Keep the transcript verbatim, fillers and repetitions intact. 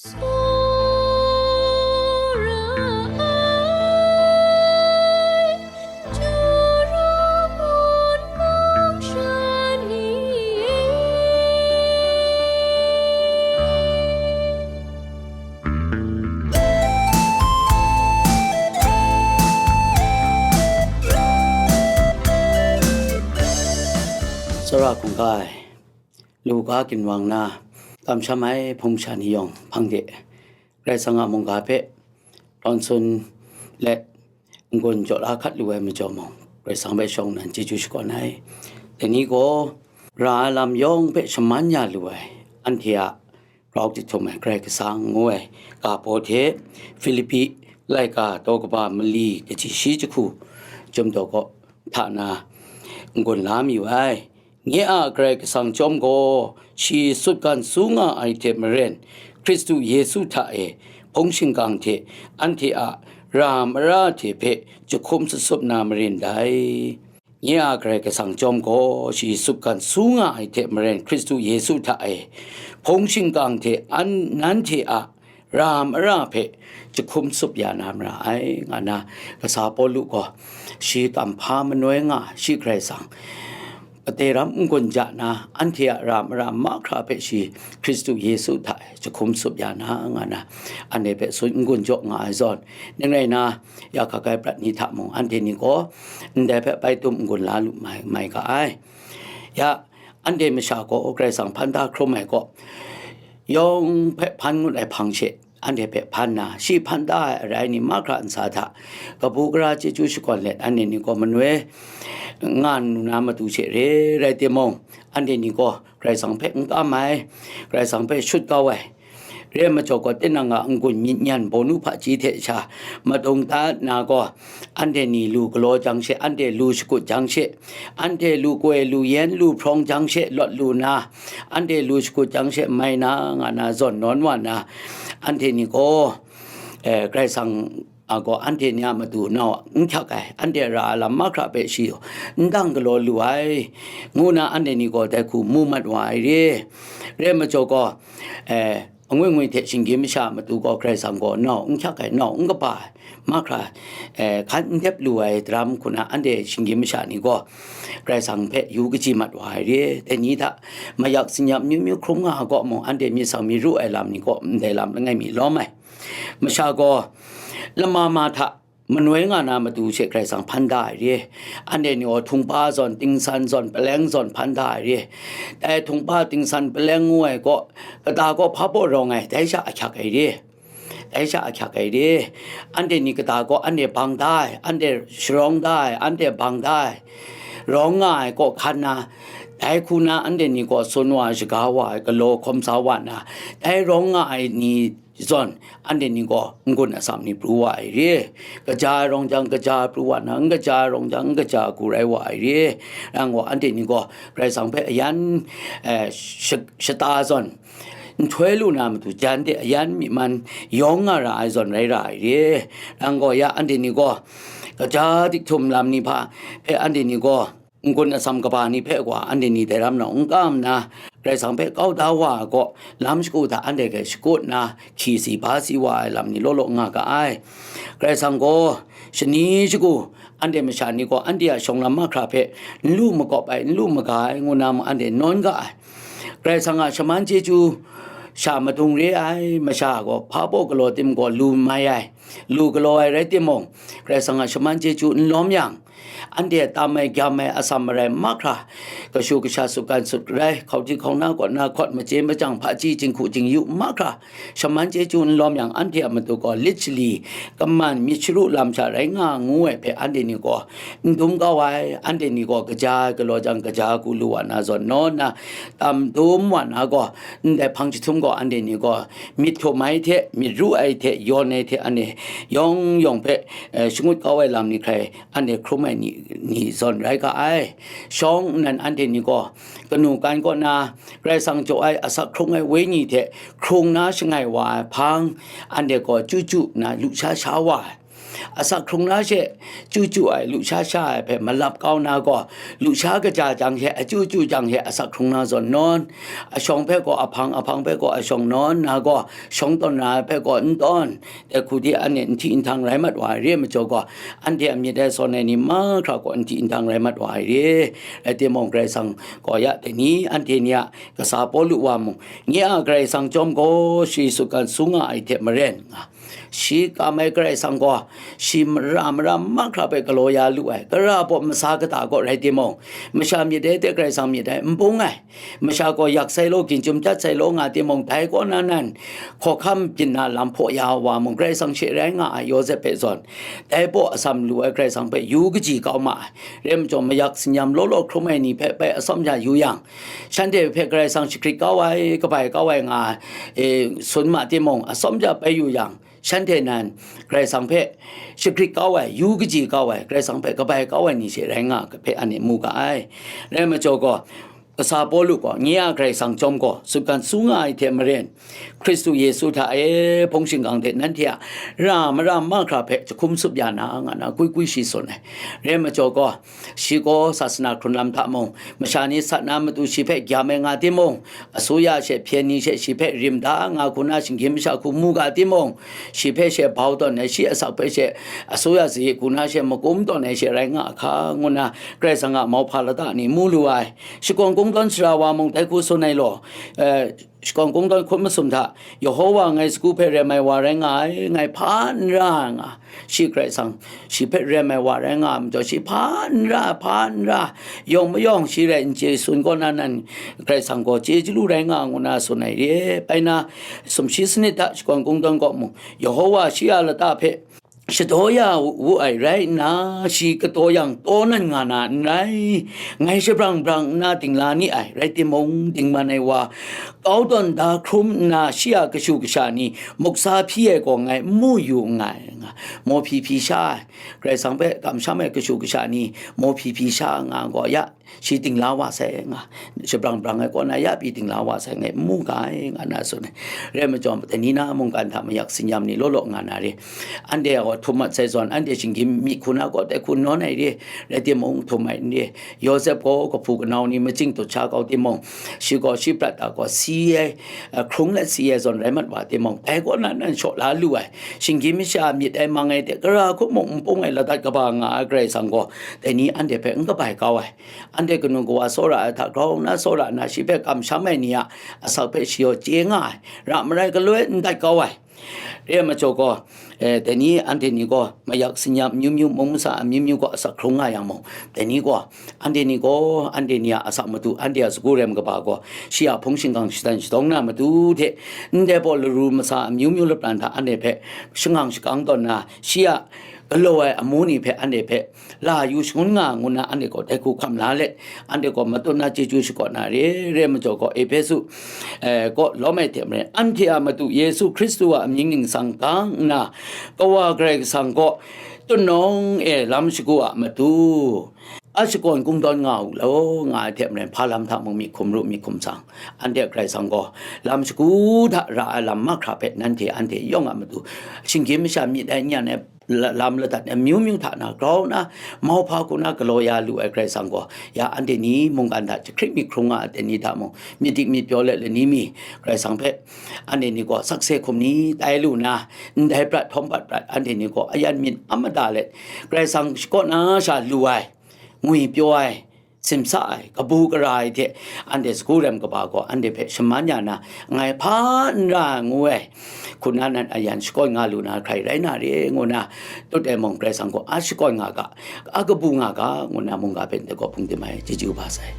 Tsawra ai, Jura ngun mung sha ni e. Tsawra hkungga ai, Luka ginwang na kamsham ai hpung sha ni yawng hpang de, Karai Kasang a mungga hpe tawn sun let n-gun jaw la hkat lu ai majaw mung, Karai Kasang hpe shawng nnan chyeju shakawn ai. Dai ni gaw ra ai lam yawng hpe shaman ya lu ai, anhte a grau jahtum ai Karai Kasang ngu ai ga baw hte, Hpilipi laika daw kaba mali kaji shi jahku chyum daw kaw hta na n-gun la mayu ai. Nye a Karai Kasang chyawm gaw, shi sutgan su nga ai hte maren, Hkristu Yesu hta e hpung shingkang hte anhte a ra mara hte hpe jahkum sutsup na marin dai. Nye a Karai Kasang chyawm gaw, shi sutgan su nga ai hte maren, Hkristu Yesu hta e hpung shingkang hte an, nanhte a ra mara hpe jahkum sup ya na mara ai, nga na kasa Pawlu gaw shi kamhpa manoi nga, shi Karai Kasang pate ram n-gun ja na, anhte a ra mara mahkra hpe shi Hkristu Yesu hta e jahkum sup ya na, nga na anhte hpe tsun n-gun jaw nga ai zawn, ning rai na, ya hkak ai prat ni hta mung anhte ni gaw ndai hpe bai tum n-gun la lu mai, mai ga ai. Ya, anhte masha gaw Karai Kasang hpan da hkrum ai gaw, yawng hpe hpan ngut ai hpang she, anhte hpe hpan na, shi hpan da ai arai ni mahkra ntsa hta, kabu gara chyeju shakawn let, anhte ni gaw manoi nga nnu na matu she re rai timung, anhte ni gaw Karai Kasang hpe n kam ai, Karai Kasang hpe shut kau ai, re ai majaw gaw, tinang a n-gun myit nyan bawnu hpaji hte sha madung da nna gaw, anhte ni lu galaw jang she, anhte lu shakut jang she, anhte lu koi, lu yen, lu hprawng jang she lawt lu na, anhte lu shakut jang she mai na, nga na zawn nawn wa na, anhte ni gaw, eh, Karai Kasang a gaw anhte ni a matu nau n hkyak ai, anhte ra ai lam mahkra hpe shi n dang galaw lu ai, ngu na anhte ni gaw dai hku mu mat wa ai re. Re ai majaw gaw, eh, angwi ngwi hte shinggyim masha a matu gaw Karai Kasang gaw nau n hkyak ai, nau n kaba ai, mahkra, eh, hkan n dep lu ai daram hku na anhte shinggyim masha ni gaw Karai Kasang hpe yu kaji mat wa ai re. Dai ni hta mayak tsin-yam amyu myu hkrum nga ai kaw mung, anhte myit sang myit ru ai lam ni gaw ndai lam langai mi lawm ai. Masha gaw lama ma hta manoi nga na matu she Karai Kasang hpan da ai re. Anhte ni gaw htungpa zawn, tingsan zawn, paleng zawn hpan da ai re. Dai htungpa, tingsan, paleng ngu ai gaw, kata gaw hpa baw rawng ai, dai sha ahkyak ai re. Dai sha ahkyak ai re. Anhte ni kata gaw anhte bang da ai, anhte sharawng da ai, anhte bang da ai, rawng nga ai kaw hkan na, dai hku na anhte ni gaw tsun wa ai, shaga wa ai, galaw hkawm sa wa na, dai rawng nga ai ni zawn, anhte ni gaw n-gun atsam ni pru wa ai re. Kaja ai rawng jang, kaja ai pru wa na, n kaja ai rawng jang, n kaja ai hku rai wa ai re. Nang gaw anhte ni gaw Karai Kasang hpe ayan, eh, sha-, shata zawn, nhtoi lu na matu jan de ayan myi man yawng nga ra ai zawn rai ra ai re. Nang gaw ya anhte ni gaw kaja diktum lam ni hpa hpe anhte ni gaw n-gun atsam kaba ni hpe gaw anhte ni dai ram nau n kam nna, Karai Kasang hpe kau da wa ai gaw, lam shagu hta anhte hpe shakut nna, hkyi si ba si wa ai lam ni law law nga ga ai. Karai Kasang gaw shani shagu anhte masha ni gaw anhte a shawng lam mahkra hpe n lu makawp ai, n lu maga ai, ngu na mung anhte nawn ga ai. Karai Kasang a shaman chyeju sha madung re ai masha gaw hpa baw galaw tim gaw lu mai ai, lu galaw ai rai timung, Karai Kasang a shaman chyeju n lawm yang, anhte a tam ai, gyam ai, atsam marai mahkra, kashu kasha, sutgan sutrai, hkauhti hkauna, kaw na hkawt, machye machyang, hpaji, jinghku jingyu mahkra, shaman chyeju n lawm yang, anhte a matu gaw lit shali, kaman, myit sharu lam sha rai nga ngu ai hpe, anhte ni gaw n dum kau ai, anhte ni gaw kaja ai galaw jang, kaja hku lu wa na zawn nawn na, tam dum wa na gaw, ndai hpang jahtum gaw anhte ni gaw myit htum ai hte, myit ru ai hte, yawn ai hte, anhte yawng yawng hpe, eh, shangut kau ai lam ni hkrai, anhte hkrum ai ni, ni zawn rai ga ai. Shawng nnan anhte ni gaw kanu kan kaw na, Karai Kasang jaw ai asak hkrung ai wenyi hte hkrung na shangai wa ai hpang, anhte gaw chyu chyu nna lusha sha wa ai. Asak hkrung na she chyu chyu ai, lusha sha ai hpe malap kau na gaw, lusha kaja jang she, achyu chyu jang she asak hkrung na zawn nawn, ashawng hpe gaw ahpang, ahpang hpe gaw ashawng nawn na gaw, shawng tawn na ai hpe gaw n tawn, dai hku di anhte n hti n htang rai mat wa ai re ai majaw gaw, anhte a myit e sawn ai ni mahkra gaw n hti n htang rai mat wa ai re. Rai timung, Karai Kasang gaw ya dai ni, anhte ni a kasa Pawlu wa mung, nye a Karai Kasang chyawm gaw shi sutgan su nga ai hte maren, nga, shi kam ai Karai Kasang gaw, shi mara mara mahkra hpe galaw ya lu ai, kara baw masa kata gaw rai timung, masha myit dai hte Karai Kasang myit dai n bung ai, masha gaw yak sai law, ginchyum jat sai law nga timung, dai kaw na nan hkawhkam byin na lam hpaw ya wa mung, Karai Kasang she rai nga ai Yawsep hpe zawn, dai baw atsam lu ai Karai Kasang hpe yu kaji kau ma ai. Rai majaw, mayak sinyam law law hkrum ai ni hpe bai atsawm ja yu yang, shanhte hpe Karai Kasang shagrit kau ai, kabai kau ai nga, e, tsun ma timung, atsawm ja bai yu yang, shanhte nan Karai Kasang hpe shagrit kau ai, yu kaji kau ai, Karai Kasang hpe kabai kau ai ni she rai nga hpe anhte mu ga ai. Rai majaw gaw, kasa Pawlu gaw, nye a Karai Kasang chyawm gaw sutgan su nga ai hte maren, Hkristu Yesu hta e hpung shingkang hte nanhte a ra mara mahkra hpe jahkum tsup ya na, nga na gwi gwi shi tsun ai. Rai majaw gaw, shi gaw sasana hkrun lam hta mung, masha ni sat na matu shi hpe gyam ai nga timung, asuya she hpyen ni she shi hpe rim da nga hku na shinggyim masha hku mu ga timung, shi hpe she bau tawn ai, shi asak hpe she asuya sayi hku na she makum tawn ai she rai nga a hka, ngu na Karai Kasang a mauhpa lata ni mu lu ai. Shakawn kungdawn sara wa mung dai hku tsun ai law, eh, shakawn kungdawn hkut masum hta, Yehowa ngai sagu hpe rem ai wa rai nga ai, ngai hpa n ra nga, shi Karai Kasang, shi hpe rem ai wa rai nga ai majaw, shi hpa n ra, hpa n ra, yawng mayawng shi rai n chye tsun kaw na nan, Karai Kasang gaw chye chyalu rai nga, ngu na tsun ai re. Bai na, sumshi sanit hta shakawn kungdawn kaw mung, Yehowa shi a lata hpe shadaw ya wu ai rai nna, shi kataw yang taw nan nga na n rai. Ngai shabrang brang nna dingla ni ai, rai timung, dingman ai wa kau tawn da hkrum nna, shi a kashu kasha ni muksa hpyi ai gaw ngai n mu yu nngai, nga, maw hpyi hpyi sha ai, Karai Kasang hpe kamsham ai kashu kasha ni maw hpyi hpyi sha nga gaw ya, shi dingla wa sai, nga, shabrang brang ai kaw na ya pyi dingla wa sai, ngai n mu ga ai, nga na tsun ai. Rai majaw, dai ni na mungkan hta mayak sinyam ni law law nga na re. Anhte gaw htum mat sai zawn, anhte shinggyim myit hku na gaw dai hku nawn ai re. Rai timung, htum ai n re. Yawsep gaw kahpu kanau ni machying dut sha kau timung, shi gaw shi prat hta gaw si ai, eh, hkrung let si ai zawn rai mat wa timung, dai kaw na nan shaw la lu ai, shinggyim masha myit ai mang ai hte, kara hku mung n pung ai ladat kaba nga ai Karai Kasang gaw, dai ni anhte hpe n kabai kau ai. Anhte kanu kawa tsawra ai hta grau nna tsawra nna, shi hpe kamsham ai ni a asak hpe shi gaw chye nga ai, ra marai galoi n dat kau ai. Re ai majaw gaw, eh, dai ni anhte ni gaw mayak sinyam amyu myu, mung masa amyu myu gaw asak hkrung nga yang mung, dai ni gaw, anhte ni gaw, anhte ni a asak matu, anhte a sagu rem kaba gaw, shi a hpung shingkang shadan shadawng na matu hte, ndai baw laru masa amyu myu lapran hta anhte hpe shangang shakang tawn na, shi a galaw ai amu ni hpe anhte hpe la yu shangun nga, ngu nna anhte gaw dai hku hkam la let, anhte gaw matut na chyeju shakawn na re. Re ai majaw gaw, Ehpesu, eh, kaw lawm ai hte maren, anhte a Madu Yesu Hkristu a amying ningsang gang nna, Kawa Karai Kasang kaw tutnawng e lam shagu a matu, a shakawn kungdawn nga u law, nga ai hte maren, hpa lam hta mung myit hkum ru, myit hkum sang, anhte Karai Kasang gaw lam shagu hta ra ai lam mahkra hpe nanhte anhte yawng a matu, shinggyim masha myit ai n yan ai, la-, lam ladat amyu myu hta na grau nna, mauhpa hku na galaw ya lu ai Karai Kasang gaw, ya anhte ni mungkan hta jahkrit myit hkrung nga ai ni hta mung, myit dik myit pyaw let lani mi Karai Kasang hpe anhte ni gaw sakse hkum ni tai lu nna, ndai prat htawm pat prat anhte ni gaw ayan myit a mada let, Karai Kasang shakawn na sha lu ai, ngwi pyaw ai, simsa ai, kabu kara ai hte, anhte sagu rem kaba gaw anhte hpe shaman ya na, ngai hpa n ra ngu ai, hku na nan ayan shakawn nga lu na hkrai rai na re, ngu na tut ai mung, Karai Kasang gaw a shakawn nga ga, a kabu nga ga, ngu na mungga hpe ndai gaw hpung tim ai, chyeju ba sai.